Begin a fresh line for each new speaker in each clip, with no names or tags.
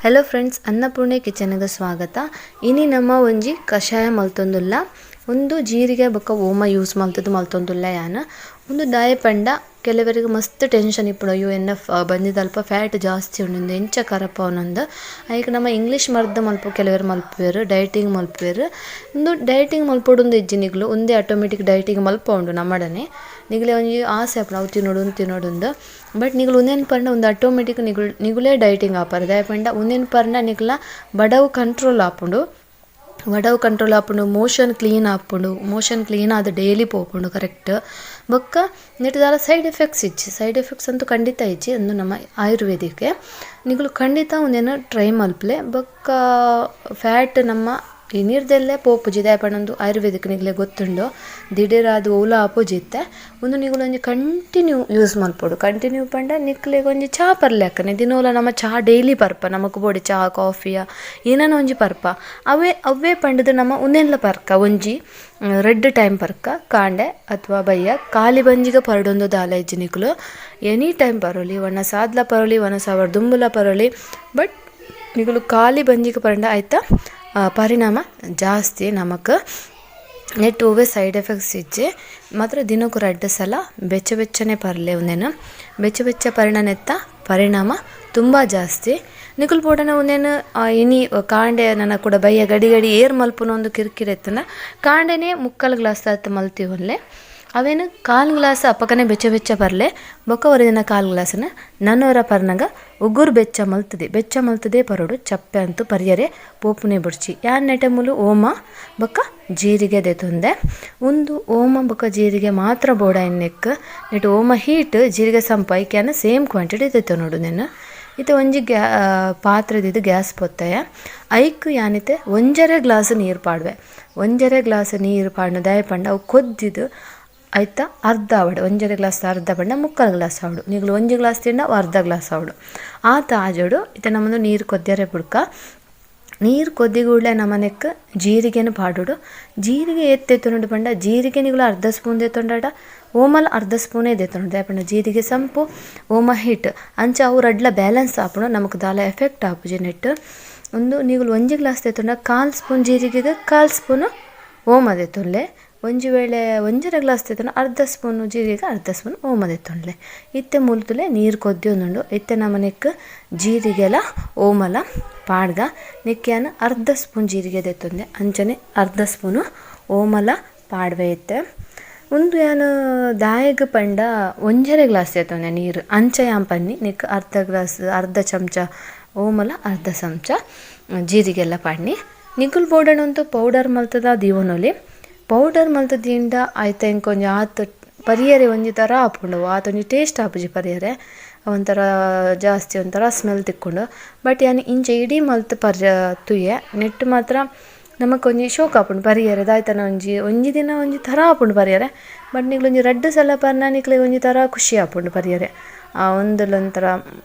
Hello friends, Annapurna ಕಿಚನ್ಗೆ ಸ್ವಾಗತ. ಇನಿ ನಮ್ಮ ಒಂಜಿ ಕಷಾಯ ಮಲ್ತೊಂದುಲ್ಲ. ಉಂದು ಜೀರಿಗೆ ಬೊಕ್ಕ ಓಮ ಯೂಸ್ ಮಲ್ತುದು ಮಲ್ತೊಂದುಲ್ಲ ಯಾನ್. ಉಂದು ದಾಯೆ ಪಂಡ ಕೆಲವರಿಗೆ ಮಸ್ತ್ ಟೆನ್ಷನ್ ಇಪ್ಪುಂಡು, ಅಯ್ಯೋ ಎನ್ನ ಬಂಜಿದಲ್ಪ ಫ್ಯಾಟ್ ಜಾಸ್ತಿ ಉಂಡು, ಎಂಚ ಕರಪವನಂದ್. ಐಕ್ ನಮ್ಮ ಇಂಗ್ಲೀಷ್ ಮರ್ದ್ ಮಲ್ಪು ಕೆಲವೆರ್ ಮಲ್ಪುವೆರ್, ಡಯಟಿಂಗ್ ಮಲ್ಪುವೆರ್. ಉಂದು ಡಯಟಿಂಗ್ ಮಲ್ಪೊಡುಂದು ಇಜ್ಜಿ ನಿಕ್ಲು, ಉಂದೇ ಆಟೋಮೆಟಿಕ್ ಡಯಟಿಂಗ್ ಮಲ್ಪವುಂಡು ನಮ್ಮಡನೆ. ನಿಕ್ಲೆ ಒಂಜಿ ಆಸೆ ಆಪುಂಡು ಅವು ತಿನೊಡು ಉಂದು ತಿನೊಡುಂದು. ಬಟ್ ನಿಕುಲು ಉಂದೆನ್ ಪಂಡ ಉಂದು ಆಟೋಮೆಟಿಕ್ ನಿಕುಲು ನಿಗುಲೇ ಡಯಟಿಂಗ್ ಆಪರ್. ದಾಯೆ ಪಂಡ ಉಂದೆನ್ ಪರ್ಂಡ ನಿಕ್ಲ ಬಡವು ಕಂಟ್ರೋಲ್ ಆಪುಂಡು. ಬಡವು ಕಂಟ್ರೋಲ್ ಆಪುಂಡು, ಮೋಷನ್ ಕ್ಲೀನ್ ಆಪುಂಡು, ಮೋಷನ್ ಕ್ಲೀನ್ ಆದ್ ಡೈಲಿ ಪೋಪುಂಡು ಕರೆಕ್ಟ್. ಬೊಕ್ಕ ನೆಟ್ಟ್ ದಾಲ ಸೈಡ್ ಎಫೆಕ್ಟ್ಸ್ ಇಜ್ಜಿ, ಸೈಡ್ ಎಫೆಕ್ಟ್ಸ್ ಅಂತೂ ಖಂಡಿತ ಇಜ್ಜಿ. ಉಂದು ನಮ್ಮ ಆಯುರ್ವೇದಿಕ್. ನಿಕುಲು ಖಂಡಿತ ಉಂದೆನ್ ಟ್ರೈ ಮಲ್ಪುಲೆ. ಬೊಕ್ಕ ಫ್ಯಾಟ್ ನಮ್ಮ ಈ ನೀರ್ದೆಲ್ಲೇ ಪೋಪುಜಿ, ದಾಯೆ ಪಂಡ ಉಂದು ಆಯುರ್ವೇದಿಕ್ ನಿಕ್ಲೆ ಗೊತ್ತುಂಡು, ದಿಢೀರಾದ್ ಒವ್ಲ ಆಪುಜಿ ಇತ್ತೆ. ಉಂದು ನಿಕುಲು ಒಂಜಿ ಕಂಟಿನ್ಯೂ ಯೂಸ್ ಮಲ್ಪೊಡು. ಕಂಟಿನ್ಯೂ ಪಂಡ ನಿಕ್ಲೆಗ್ ಒಂಜಿ ಚಾ ಪರ್ಲೆಕ್ಕನೆ. ದಿನೋಲ ನಮ ಚಾ ಡೈಲಿ ಪರ್ಪ, ನಮಕ್ ಬೋಡು ಚಾ ಕಾಫಿಯ ಏನನ ಒಂಜಿ ಪರ್ಪ. ಅವೇ ಅವ್ವೇ ಪಂಡುದು ನಮ ಉಂದೆನ್ಲ ಪರ್ಕ ಒಂಜಿ ರಡ್ಡ್ ಟೈಮ್ ಪರ್ಕ, ಕಾಂಡೆ ಅಥ್ವಾ ಬಯ್ಯ. ಖಾಲಿ ಬಂಜಿಗ್ ಪರಡೊಂದು ದಾಲ ಇಜ್ಜಿ, ನಿಕುಲು ಎನಿ ಟೈಮ್ ಪರೊಲಿ, ವನಸ್ ಆದ್ಲ ಪರೊಲಿ, ವನಸ್ ಆವಡ್ ದುಂಬುಲ ಪರೊಲಿ. ಬಟ್ ನಿಕುಲು ಖಾಲಿ ಬಂಜಿಗ್ ಪರಂಡ ಐತ ಪರಿಣಾಮ ಜಾಸ್ತಿ ನಮಕ್. ನೆಟ್ಟ್ ಒವ್ವೆ ಸೈಡ್ ಎಫೆಕ್ಟ್ಸ್ ಇಜ್ಜಿ. ಮಾತ್ರ ದಿನೊಕು ರಡ್ಡ್ ಸಲ ಬೆಚ್ಚ ಬೆಚ್ಚನೆ ಪರ್ಲೆ. ಉಂದೆನ್ ಬೆಚ್ಚ ಬೆಚ್ಚ ಪರ್ಂಡ ನೆತ್ತ ಪರಿಣಾಮ ತುಂಬ ಜಾಸ್ತಿ. ನಿಕುಲು ಬೋಡಾಂಡ ಉಂದೆನ್ ಇನಿ ಕಾಂಡೆ ನನ ಕುಡ ಬಯ್ಯ ಗಡಿ ಗಡಿ ಏರ್ ಮಲ್ಪುನ ಒಂದು ಕಿರಿಕಿರಿ ಇತ್ತ್ಂಡ ಕಾಂಡೆನೆ ಮುಕ್ಕಾಲ್ ಗ್ಲಾಸ್ ದಾತ್ ಮಲ್ತಿವೊನ್ಲೆ. ಅವೆನ್ ಕಾಲ್ ಗ್ಲಾಸ್ ಅಪಗನೆ ಬೆಚ್ಚ ಬೆಚ್ಚ ಪರ್ಲೆ. ಬೊಕ್ಕ ಒರಿದಿನ ಕಾಲ್ ಗ್ಲಾಸ್ನ್ ನನೊರ ಪರ್ನಗ ಉಗುರು ಬೆಚ್ಚ ಮಲ್ತುದೆ, ಬೆಚ್ಚ ಮಲ್ತುದೇ ಪರೊಡು. ಚಪ್ಪೆ ಅಂತೂ ಪರ್ಯರೆ ಪೋಪುನೆ ಬೊಡ್ಚಿ. ಯಾನ್ ನೆಟೆ ಮೂಲು ಓಮ ಬೊಕ್ಕ ಜೀರಿಗೆ ದೆತೊಂದೆ. ಉಂದು ಓಮ ಬೊಕ್ಕ ಜೀರಿಗೆ ಮಾತ್ರ ಬೋಡಾಯಿನೆಕ್. ನೆಟ್ ಓಮ ಹೀಟ್, ಜೀರಿಗೆ ಸಂಪು, ಐಕ್ ಯಾನ್ ಸೇಮ್ ಕ್ವಾಂಟಿಟಿ ದೆತೊನೊಡು ನೆನ್. ಇತ್ತೆ ಒಂಜಿ ಪಾತ್ರೆ ದೀದ್ ಗ್ಯಾಸ್ ಪೊತ್ತಯೆ. ಐಕ್ ಯಾನ್ ಇತ್ತೆ ಒಂಜರೆ ಗ್ಲಾಸ್ ನೀರು ಪಾಡುವೆ. ಒಂಜರೆ ಗ್ಲಾಸ್ ನೀರು ಪಾಡ್ನ ದಾಯೆ ಪಂಡ ಅವು ಕೊದ್ದಿದ್ ಐತ ಅರ್ಧ ಆವಡ್. ಒಂಜರೆ ಗ್ಲಾಸ್ ಅರ್ಧ ಪಂಡ ಮುಕ್ಕಾಲ್ ಗ್ಲಾಸ್ ಆವಡ್. ನಿಕುಲು ಒಂಜಿ ಗ್ಲಾಸ್ ತಿಂಡ ಅವು ಅರ್ಧ ಗ್ಲಾಸ್ ಆವಡ್. ಆತ್ ಆಜೊಡು. ಇತ್ತೆ ನಮೊಂದು ನೀರು ಕೊದ್ಯರೆ ಬುಡ್ಕ. ನೀರು ಕೊದ್ದಿ ಕೂಡ್ಲೆ ನಮನೆಕ್ ಜೀರಿಗೆನ್ ಪಾಡೊಡು. ಜೀರಿಗೆ ಏತ್ ದೆತೊನೊಡು ಪಂಡ, ಜೀರಿಗೆ ನಿಕುಲು ಅರ್ಧ ಸ್ಪೂನ್ ದೆತೊಂಡಡ ಓಮಲ ಅರ್ಧ ಸ್ಪೂನೇ ದೆತೊನೊಡು. ದಾಯೆ ಪಂಡ ಜೀರಿಗೆ ಸಂಪು, ಓಮ ಹೀಟ್, ಅಂಚ ಅವು ರಡ್ಡ್ಲ ಬ್ಯಾಲೆನ್ಸ್ ಆಪುಂಡು, ನಮಕ್ ದಾಲ ಎಫೆಕ್ಟ್ ಆಪುಜಿ ನೆಟ್ಟ್. ಉಂದು ನಿಕುಲು ಒಂಜಿ ಗ್ಲಾಸ್ ದೆತೊಂಡ ಕಾಲ್ ಸ್ಪೂನ್ ಜೀರಿಗೆಗ್ ಕಾಲ್ ಸ್ಪೂನ್ ಓಮ ದೆತೊನ್ಲೆ. ಒಂಜಿ ವೇಳೆ ಒಂಜರೆ ಗ್ಲಾಸ್ ದೆತೊಂಡ ಅರ್ಧ ಸ್ಪೂನ್ ಜೀರಿಗೆ, ಅರ್ಧ ಸ್ಪೂನ್ ಓಮ ದೆತೊನ್ಲೆ. ಇತ್ತೆ ಮುಲ್ತುಲೆ ನೀರು ಕೊದ್ಯೊಂದುಂಡು. ಇತ್ತೆ ನಮ ನೆಕ್ಕ್ ಜೀರಿಗೆಲ ಓಮಲ ಪಾಡ್ಗ. ನೆಕ್ಕ್ ಯಾನ್ ಅರ್ಧ ಸ್ಪೂನ್ ಜೀರಿಗೆ ದೆತ್ತೊಂದೆ, ಅಂಚನೆ ಅರ್ಧ ಸ್ಪೂನು ಓಮಲ ಪಾಡ್ವೆ ಇತ್ತೆ. ಉಂದು ಯಾನ್ ದಾಯೆಗ್ ಪಂಡ ಒಂಜರೆ ಗ್ಲಾಸ್ ದೆತ್ತೊಂದೆ ನೀರು, ಅಂಚ ಯಾನ್ ಪನ್ನಿ ನೆಕ್ಕ್ ಅರ್ಧ ಗ್ಲಾಸ್, ಅರ್ಧ ಚಮಚ ಓಮಲ, ಅರ್ಧ ಚಮಚ ಜೀರಿಗೆಲ ಪಾಡ್ನಿ. ನಿಕುಲು ಬೋಡಾಂಡ ಪೌಡರ್ ಮಲ್ತುದ ದೀವೊನೊಲಿ. ಪೌಡರ್ ಮಲ್ತ್ ದೀಂಡ ಐತ ಎಂಕ್ ಒಂಜಿ ಆತ್ ಪರಿಯರೆ ಒಂಜಿ ತರ ಆಪುಂಡು, ಆತ್ ಒಂಜಿ ಟೇಸ್ಟ್ ಆಪುಜಿ ಪರಿಯರೆ, ಒಂಥರ ಜಾಸ್ತಿ ಒಂಥರ ಸ್ಮೆಲ್ ತಿಕ್ಕುಂಡು. ಬಟ್ ಯಾನ್ ಇಂಚ ಇಡೀ ಮಲ್ತ್ ಪರ್ಯ ತೂಯೆ. ನೆಟ್ಟ್ ಮಾತ್ರ ನಮಕ್ ಒಂಜಿ ಶೋಕು ಆಪುಂಡು ಪರಿಯರೆ. ದಾಯ್ತನ ಒಂಜಿ ಒಂಜಿ ದಿನ ಒಂಜಿ ತರ ಆಪುಂಡು ಪರಿಯರೆ. ಬಟ್ ನಿಕ್ಲ್ ಒಂಜಿ ರಡ್ಡ್ ಸಲ ಪರ್ನ ನಿಕ್ಲೆಗ್ ಒಂಜಿ ತರ ಖುಷಿ ಆಪುಂಡು ಪರಿಯರೆ. ಆ ಉಂದುಲ ಒಂಥರ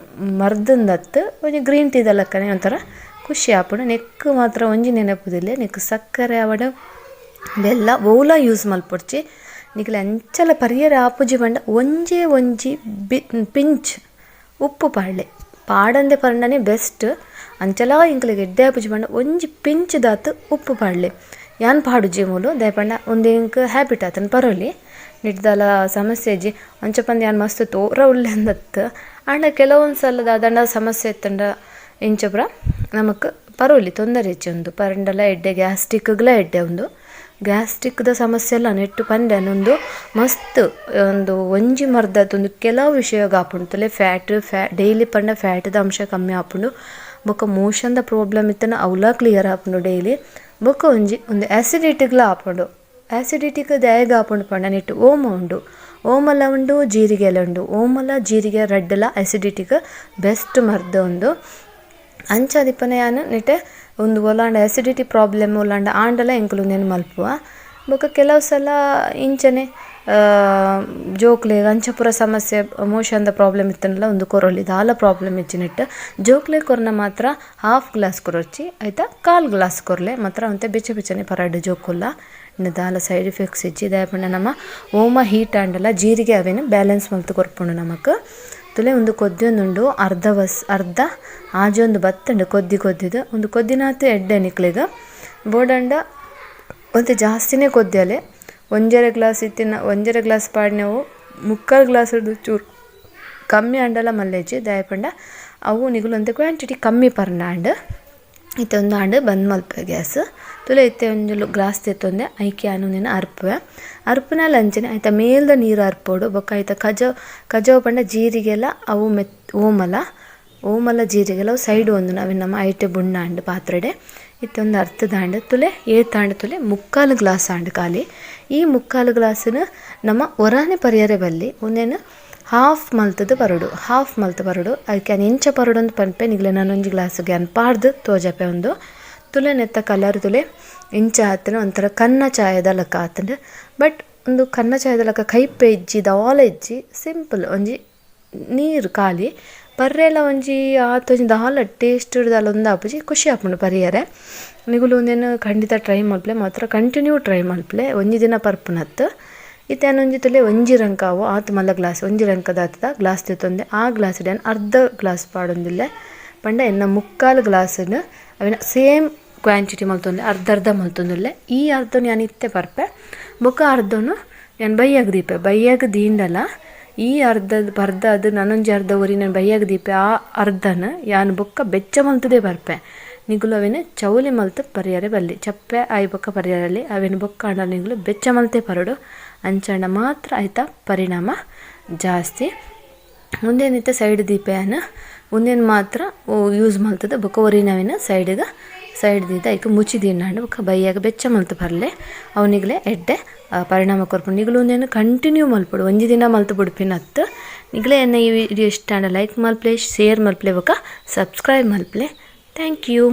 ಮರ್ದ್ಂದತ್ತ್, ಒಂಜಿ ಗ್ರೀನ್ ಟೀ ದ ಲೆಕ್ಕನೆ ಒಂಥರ ಖುಷಿ ಆಪುಂಡು. ನೆಕ್ಕ್ ಮಾತ್ರ ಒಂಜಿ ನೆನಪುದಿಲ್ಲೆ, ನೆಕ್ಕ್ ಸಕ್ಕರೆ ಆವಡ್ ಬೆಲ್ಲ ಒವ್ಲ ಯೂಸ್ ಮಲ್ಪೊಡ್ಚಿ. ನಿಕ್ಲೆ ಅಂಚಲ ಪರಿಯರೆ ಆಪುಜಿ ಪಂಡ ಒಂಜೇ ಒಂಜಿ ಪಿಂಚ್ ಉಪ್ಪು ಪಾಡ್ಲೆ. ಪಾಡಂದೆ ಪರ್ಂಡನೆ ಬೆಸ್ಟ್. ಅಂಚಲ ಎಂಕ್ಲೆಗ್ ಎಡ್ಡೆ ಆಪುಜಿ ಪಂಡ ಒಂಜಿ ಪಿಂಚ್ ದಾತ್ ಉಪ್ಪು ಪಾಡ್ಲೆ. ಯಾನ್ ಪಾಡುಜಿ ಮೂಲು, ದಾಯೆ ಪಂಡ ಉಂದು ಎಂಕ್ ಹ್ಯಾಬಿಟ್ ಆತುಂಡು ಪರೊಲಿ, ನೆಟ್ಟ್ ದಾಲ ಸಮಸ್ಯೆ ಇಜ್ಜಿ. ಅಂಚ ಪಂದ್ ಯಾನ್ ಮಸ್ತ್ ತೋರ ಉಲ್ಲೆ ಅಂದತ್ತ್. ಆಂಡ ಕೆಲವೊಂದು ಸಲ ದಾದಂಡ ಸಮಸ್ಯೆ ಇತ್ತುಂಡ ಇಂಚ ಪೂರ ನಮಕ್ ಪರೊಲಿ, ತೊಂದರೆ ಇಜ್ಜಿ. ಉಂದು ಪರಂಡಲ ಎಡ್ಡೆ, ಗ್ಯಾಸ್ಟ್ರಿಕ್ಗ್ಲ ಎಡ್ಡೆ. ಉಂದು ಗ್ಯಾಸ್ಟ್ರಿಕ್ದ ಸಮಸ್ಯೆ ಎಲ್ಲ ನೆಟ್ಟ್ ಪಂಡೆ. ಉಂದು ಮಸ್ತ್ ಉಂದು ಒಂಜಿ ಮರ್ದತ್. ಉಂದು ಕೆಲವು ವಿಷಯಗ್ ಆಪುಂಡು. ತೂಲೆ, ಫ್ಯಾಟ್ ಫ್ಯಾ ಡೈಲಿ ಪಂಡ ಫ್ಯಾಟ್ದ ಅಂಶ ಕಮ್ಮಿ ಆಪುಂಡು. ಬೊಕ್ಕ ಮೋಷನ್ದ ಪ್ರಾಬ್ಲಮ್ ಇತ್ತ್ಂಡ ಅವ್ಲ ಕ್ಲಿಯರ್ ಆಪುಂಡು ಡೈಲಿ. ಬೊಕ್ಕ ಒಂಜಿ ಉಂದು ಆಸಿಡಿಟಿಗ್ಲ ಆಪುಂಡು. ಆಸಿಡಿಟಿಗ್ ದಾಯೆಗ್ ಆಪುಂಡು ಪಂಡ ನೆಟ್ಟ್ ಓಮ ಉಂಡು, ಓಮಲ ಉಂಡು, ಜೀರಿಗೆಲ ಉಂಡು. ಓಮಲ ಜೀರಿಗೆ ರಡ್ಡ್ಲ ಆಸಿಡಿಟಿಗ್ ಬೆಸ್ಟ್ ಮರ್ದ್ ಉಂದು. ಅಂಚಾದಿಪ್ಪುನ ಯಾನ್ ನೆಟೆ ಉಂದು ಒಲಾಂಡ ಆಸಿಡಿಟಿ ಪ್ರಾಬ್ಲಮ್ ಒಲಾಂಡ ಆಂಡಲ ಎಂಕುಲು ಉಂದೆನ್ ಮಲ್ಪುವ. ಬೊಕ ಕೆಲವು ಸಲ ಇಂಚನೆ ಜೋಕ್ಲೆಗ್ ಅಂಚ ಪೂರ ಸಮಸ್ಯೆ, ಮೋಷನ್ದ ಪ್ರಾಬ್ಲಮ್ ಇತ್ತ್ಂಡಲ ಉಂದು ಕೊರೊಲಿ, ದಾಲ ಪ್ರಾಬ್ಲಮ್ ಇಜ್ಜಿ ನೆಟ್ಟ್. ಜೋಕ್ಲೆಗ್ ಕೊರ್ನ ಮಾತ್ರ ಹಾಫ್ ಗ್ಲಾಸ್ ಕೊರೊರ್ಚಿ, ಐತ ಕಾಲ್ ಗ್ಲಾಸ್ ಕೊರ್ಲೆ. ಮಾತ್ರ ಒಂತೆ ಬೆಚ್ಚ ಬೆಚ್ಚನೆ ಪರಡ್ ಜೋಕುಲ್ಲ. ದಾಲ ಸೈಡ್ ಎಫೆಕ್ಟ್ಸ್ ಇಜ್ಜಿ. ದಾಯೆ ಪಂಡ ನಮ್ಮ ಓಮ ಹೀಟ್ ಆಂಡಲ ಜೀರಿಗೆ ಅವೆನ್ ಬ್ಯಾಲೆನ್ಸ್ ಮಲ್ತ್ ಕೊರ್ಪುಂಡು ನಮಕ್. ತುಲೆ, ತುಲೆ ಉಂದು ಕೊದ್ಯೊಂದುಂಡು ಅರ್ಧ ಬಸ್ ಅರ್ಧ ಆಜೊಂದು ಬತ್ತುಂಡು ಕೊದ್ದಿ ಕೊದ್ದಿದ್ ಉಂದು ಕೊದ್ದಿನಾತ್ ಎಡ್ಡೆ ನಿಕ್ಲೆಗ್ ಬೋಡಾಂಡ ಒಂತೆ ಜಾಸ್ತಿನೆ ಕೊದ್ಯಲೆ ಒಂಜರೆ ಗ್ಲಾಸ್ ಇತ್ತಿನ ಒಂಜರೆ ಗ್ಲಾಸ್ ಪಾಡಿನವು ಮುಕ್ಕಾಲ್ ಗ್ಲಾಸ್ ಡ್ದ್ ಚೂರು ಕಮ್ಮಿ ಆಂಡಲ ಮಲ್ಲೆಜ್ಜಿ ದಾಯೆ ಪಂಡ ಅವು ನಿಗುಲು ಒಂತೆ ಕ್ವಾಂಟಿಟಿ ಕಮ್ಮಿ ಪರ್ಂಡ ಇತ್ತೆ ಉಂದು ಆಂಡ್ ಬಂದ್ ಮಲ್ಪುವೆ ಗ್ಯಾಸ್. ತುಲೆ ಇತ್ತೆ ಒಂಜಿ ಗ್ಲಾಸ್ ದೆತ್ತೊಂದೆ ಐಕ್ ಯಾನ್ ಉಂದೆನ್ ಅರ್ಪುವೆ. ಅರ್ಪುನಲ ಅಂಚನೆ ಐತ ಮೇಲ್ದ ನೀರ್ ಅರ್ಪೊಡು ಬೊಕ ಐತ ಕಜವು ಕಜವು ಪಂಡ ಜೀರಿಗೆಲ ಅವು ಮೆತ್ ಓಮಲ ಓಮಲ ಜೀರಿಗೆಲ ಅವು ಸೈಡ್ ಒಂದುನ ಅವೆನ್ ನಮ ಐಟೆ ಬುಡ್ನಾಂಡ್ ಪಾತ್ರೆಡೆ. ಇತ್ತೆ ಉಂದು ಅರ್ತುದಾಂಡ್ ತುಲೆ ಏತಾಂಡ್ ತುಲೆ ಮುಕ್ಕಾಲು ಗ್ಲಾಸ್ ಆಂಡ್ ಖಾಲಿ. ಈ ಮುಕ್ಕಾಲು ಗ್ಲಾಸ್ನ್ ನಮ ಒರಾನೆ ಪರಿಯರೆ ಬಲ್ಲಿ ಉಂದೆನ್ ಹಾಫ್ ಮಲ್ತುದು ಪರೊಡು ಹಾಫ್ ಮಲ್ತ್ ಪರೊಡು ಐಕ್ ಯಾನ್ ಎಂಚ ಪರೊಡು ಅಂದ್ ಪನ್ಪೆ ನಿಗ್ಲೆ ನನೊಂಜಿ ಗ್ಲಾಸ್ಗ್ ಯಾನ್ ಪಾಡ್ದ್ ತೋಜಪೆ ಉಂದು. ತುಲೆ ನೆತ್ತ ಕಲರ್ ತುಲೆ ಇಂಚ ಆತ್ಂಡ್ ಒಂಥರ ಕನ್ನ ಚಾಯದ ಲೆಕ ಆತ್ಂಡ್ ಬಟ್ ಉಂದು ಕನ್ನ ಚಾಯದ ಲೆಕ ಕೈಪೆ ಇಜ್ಜಿ ದಾಲ ಇಜ್ಜಿ ಸಿಂಪಲ್ ಒಂಜಿ ನೀರ್ ಖಾಲಿ ಪರ್ರೆಲ ಒಂಜಿ ಆತ್ ಒಂಜಿ ದಾಲ ಟೇಸ್ಟ್ ದಾಲ ಉಂದು ಆಪುಜಿ ಖುಷಿ ಆಪುಂಡು ಪರಿಯೆರೆ. ನಿಕುಲು ಉಂದೆನ್ ಖಂಡಿತ ಟ್ರೈ ಮಲ್ಪುಲೆ ಮಾತ್ರ ಕಂಟಿನ್ಯೂ ಟ್ರೈ ಮಲ್ಪುಲೆ ಒಂಜಿ ದಿನ ಪರ್ಪುನತ್ತ್. ಇತ್ತೆ ಯಾನ್ ಒಂಜಿ ತೂಲೆ ಒಂಜಿ ರಂಕ ಆವು ಆತ್ ಮಲ್ಲ ಗ್ಲಾಸ್ ಒಂಜಿ ರಂಕದಾತ್ದ ಗ್ಲಾಸ್ ದೆತ್ತೊಂದೆ ಆ ಗ್ಲಾಸ್ಡ್ ಯಾನ್ ಅರ್ಧ ಗ್ಲಾಸ್ ಪಾಡೊಂದುಲ್ಲೆ ಪಂಡ ಎನ್ನ ಮುಕ್ಕಾಲು ಗ್ಲಾಸ್ನ್ ಅವೆನ್ ಸೇಮ್ ಕ್ವಾಂಟಿಟಿ ಮಲ್ತೊಂದುಲ್ಲೆ ಅರ್ಧ ಅರ್ಧ ಮಲ್ತೊಂದುಲ್ಲೆ ಈ ಅರ್ಧನ್ ಯಾನ್ ಇತ್ತೆ ಪರ್ಪೆ ಬೊಕ ಅರ್ಧನ್ ಯಾನ್ ಬಯ್ಯಗ್ ದೀಪೆ ಬಯ್ಯಗ್ ದೀಂಡಲ ಈ ಅರ್ಧ ಪರ್ದಾದ್ ನನೊಂಜಿ ಅರ್ಧ ಒರಿನೆನ್ ಬಯ್ಯಗ್ ದೀಪೆ ಆ ಅರ್ಧನ್ ಯಾನ್ ಬೊಕ್ಕ ಬೆಚ್ಚ ಮಲ್ತುದೇ ಪರ್ಪೆ. ನಿಕುಲು ಅವೆನ್ ಚೌಲಿ ಮಲ್ತ್ ಪರಿಯರೆ ಬಲ್ಲಿ ಚಪ್ಪೆ ಆಯಿ ಬೊಕ್ಕ ಪರಿಯರೆ ಬಲ್ಲಿ ಅವೆನ್ ಬೊಕ್ಕ ಆಂಡ ನಿಕುಲು ಬೆಚ್ಚ ಮಲ್ತೇ ಪರೊಡು ಅಂಚಾಂಡ ಮಾತ್ರ ಐತ ಪರಿಣಾಮ ಜಾಸ್ತಿ. ಉಂದೆನ್ ಇತ್ತೆ ಸೈಡ್ ದೀಪೆ ಯಾನ್ ಉಂದೆನ್ ಮಾತ್ರ ಯೂಸ್ ಮಲ್ತ್ದ್ ಬೊಕ್ಕ ಒರಿನವೆನ್ ಸೈಡ್ಗ್ ಸೈಡ್ ದೀದ್ ಐಕ್ ಮುಚ್ಚಿ ದೀಂಡ ಬೊಕ್ಕ ಬಯ್ಯಗ್ ಬೆಚ್ಚ ಮಲ್ತ್ ಪರ್ಲೆ ಅವು ನಿಕ್ಲೆ ಎಡ್ಡೆ ಪರಿಣಾಮ ಕೊರ್ಪುಂಡು. ನಿಕುಲು ಉಂದೆನ್ ಕಂಟಿನ್ಯೂ ಮಲ್ಪೊಡು ಒಂಜಿ ದಿನ ಮಲ್ತ್ ಬುಡ್ಪಿನತ್ತ್. ನಿಕ್ಲೆ ಎನ್ನ ಈ ವಿಡಿಯೋ ಇಷ್ಟ ಆಂಡ ಲೈಕ್ ಮಲ್ಪುಲೆ ಶೇರ್ ಮಲ್ಪುಲೆ ಬೊಕ್ಕ ಸಬ್ಸ್ಕ್ರೈಬ್ ಮಲ್ಪುಲೆ. Thank you.